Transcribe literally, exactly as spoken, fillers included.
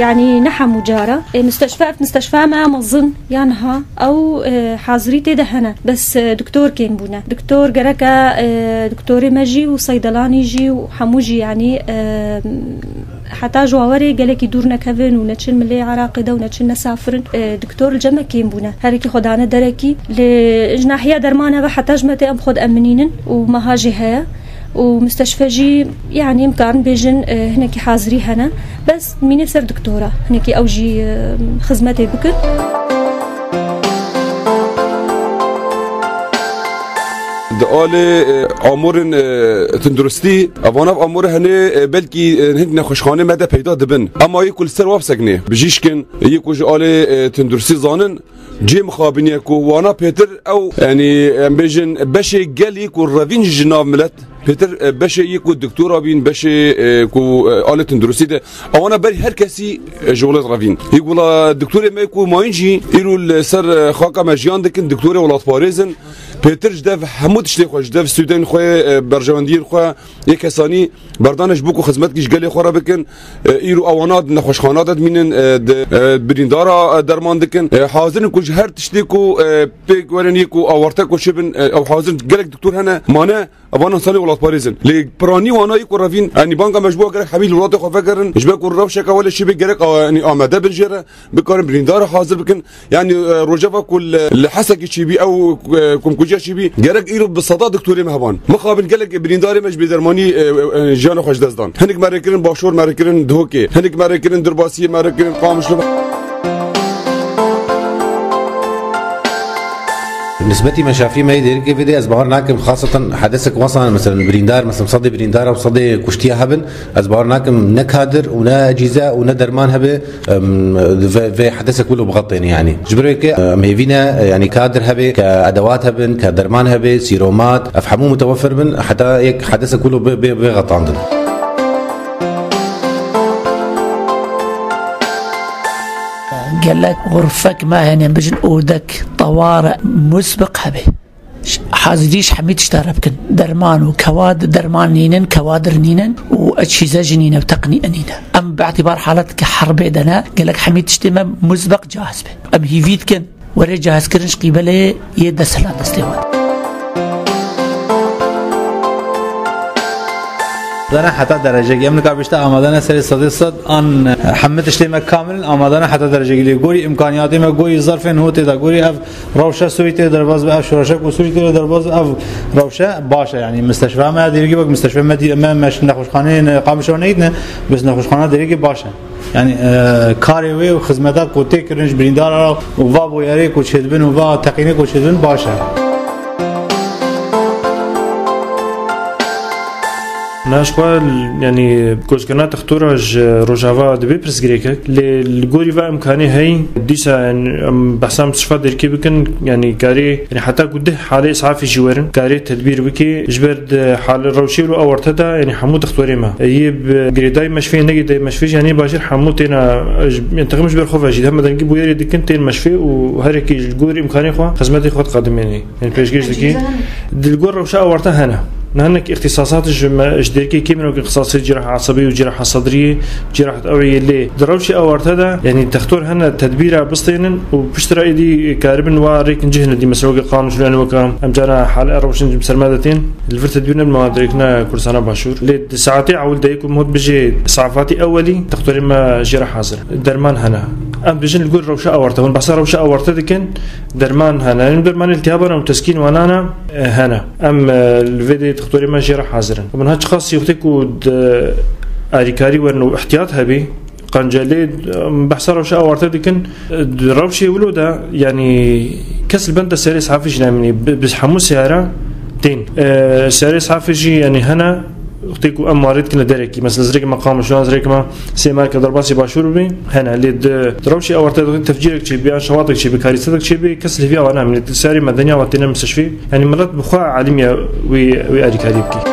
Yanî ne hemû cara. E, misteşfe, ev misteşfa me mezin ya niha, ew, e, hazirî tê de hene. Bes, e, doktor kêm bûne. Doktor gereke, e, doktorê me jî û seydelanî jî û hemû jî, yanî, e, heta ji wawerê gelekî dûr nekevin û neçin milê Iraqê de û neçin nesafirin. E, doktor li cem me kêm bûne. Herekî xwe dane derekî. Lê ji nahiya dermana ve heta ji me tê em xwe dieminînin û meha jî heye. û misteşfe jî, yanî, em karin bêjin, e, hinekî hazirî hene. Bes mîne ser doktora, hinekî ew jî, e, xizmetê bikin. Di alê, e, amûrên, e, tunduristî, evana ev amûre hene, e, belkî, e, hin nexweşxanê me de peyda dibin. Ema yê ku li ser wa bisekine, bijîşkin, yê ku ji alê, e, tunduristî zanin, cê mixabin ye ku wana pêtir ew, yanî, em bêjin, beşê gelî ku revîn ji nav milet, pêtir, e, beşê yê ku doktora bîn, beşê, e, ku, e, alê tunduristî de, ewana berî her kesî, e, ji welat revîn. Yê ku la doktorê me ku mayîn jî îro li ser, e, xaka me jiyan dikin, doktorê welatparêz in. Pêtir ji dev hemû tiştê xwe, ji dev studên xwe, e, berjewendiyên xwe, yê kesanî berdane ji bo ku xizmetkî ji gelê xwe re bikin. E, îro ewana di nexweşxana de dimînin, e, di, e, birîndara, e, derman dikin. E, hazir in ku ji her tiştê ku, e, pêk werin yê ku awarte ku çêbin, e, ew hazir in. Gelek doktor hene, mane, evanan salê welatparêz in. Lê piranî wana yê ku revîn, yanî banga me ji bo gerek hemî li welatê xwe vegerin, ji ber ku rewşeke wele çêbe gerek, a, yanî amade bin jê re. Bikarin birîndara hazir bikin. Yanî, e, rojeva ku li, li Hesekê çêbî, ew, e, komkujiya çêbî, gerek îro bi seda doktorê me heban. Mixabin gelek birîndarê me ji bêdermanî, e, e, e, jiyana xwe ji dest dan. Hinek me rê kirin Başûr, me rê kirin Duhokê. Hinek me rê kirin Dirbasiyê, me rê kirin Qamişlo. Nisbetî meşafî me yê dêrikê vê de ez bawer nakim, xaseten hedesek wesa, meselen, birîndar, meselen, sedê birîndar û sedê kuştiya hebin. Ez bawer nakim ne kadir û ne ecîze û ne derman hebe, em, vê, vê hedesek wilo bixetêne, yanî. Ji ber wê ke, em, hêvî ne, yanî kadir hebe, ke edewat hebin, ke derman hebe, sîromat, ev hemû mutewefir bin, heta yek hedesek wilo bê, bê, bê xetandin. Gelek xurfek me hene, em bijin odek, teware, musbiq hebe. Hazirî ji hemî tişta re bikin. Derman û kewadir, derman nînin, kewadir nînin û ecîze jî nîne û teqnî nîne. Em bi îtîbar haleteke herbê de ne, gelek hemî tiştê me muzbeq cahiz be. Em hîvî dikin, were cahizkirin ji qîbelê yê desthilat destê xwe. Dana heta derecekî. Em nika bişte amade ne serê sedê sed an hemî tiştê me kamil in, amade ne heta derecekî. Lê gorî îmkaniyatê me, gorî zerfên hotê de, gorî ev rewşe Sûrî tê derbas be, ev şoreşe ku Sûrî tê derbas be, ev rewşe baş e. Yanî misteşfa me ya dêrikî wek misteşfa me dî-, me, me ji nexweşxaneyên Qamişlo neyîtine, bes nexweşxana dêrikî baş e. Yanî, e, karê wê û xizmeta ku tê kirin ji birîndara û va boyerê ku çêdibin û va teqînê ku çêdibin baş e. Na ji xwe, yanî, koçkirina textora ji Rojava dibe pirsgirêkek, lê li gorî va imkanê heyî, dîsa, yanî, em behsa misteşfa dêrikê bikin, yanî, karê, yanî, heta ku deh halê îsafî jî werin, karê tedbîr bike, ji ber di hal rewşê û awarte de, yanî, hemû textorê me. Yê bi girêdayî meşfê, negirêdayî meşfê jî, yanî, bajêr hemû têna, yanî, texim ji ber xwe ve jî, heme dengî bûyerê dikin, tên meşfê û herekî ji gorî imkanê xwe xizmetê xwe diqedimênê. Yanî pêşkêş dikî. Di li gor rewşa awarte hene. Ne hinek îxtîsasat ji me, ji dêrikê kêm in, wekî îxtîsasê ciraha esebî û ciraha sedriyê, ciraha eweyê lê. Di rewşê awarte de, yanî textor hene tedbîra bistênin û piştre êdî karibin wa rêkin cih nedî, mesela wekî Qamişlo, wekî em cara hale rewşin ji ser me de tên, li vir tedbîr nebin, ma dirêkine Kurdistana Başûr. Lê di saetê ewil de yê ku hot bijê safatî ewelî, textorê me jê re hazir in. Derman hene. Em dijin li gor rewşa awarte. Hûn behsa rewşa awarte dikin, derman hene. Em dermanê iltihaban û teskîn wanana, e, hene. Em, e, li vê dê textorê me jê re hazir in. Min ha çiqas wextê ku di alîkarî werin û ihtiyat hebî, qencelê, em behsa rewşa awarte dikin. Di rewşê wilo de, yanî kes li benda serê safî jî nemînî. Bi, bi hemû seyara tên. E, serê safî jî, yanî hene. Wextê ku em marê dikin li derekî, mesela zirêkê me Qamişlo, zirêkê me Sêmarke derbasî Başûr bibî, hene. Lê di, di rewşê awarte de tefcîrek çêbî, yan şewatek çêbî, karîsetek çêbî, kes li vî awa namîne. Di serê medeniya wa têne misteşfî. Yanî milet bi xwe alim ye wî, wî alîkarî bikî.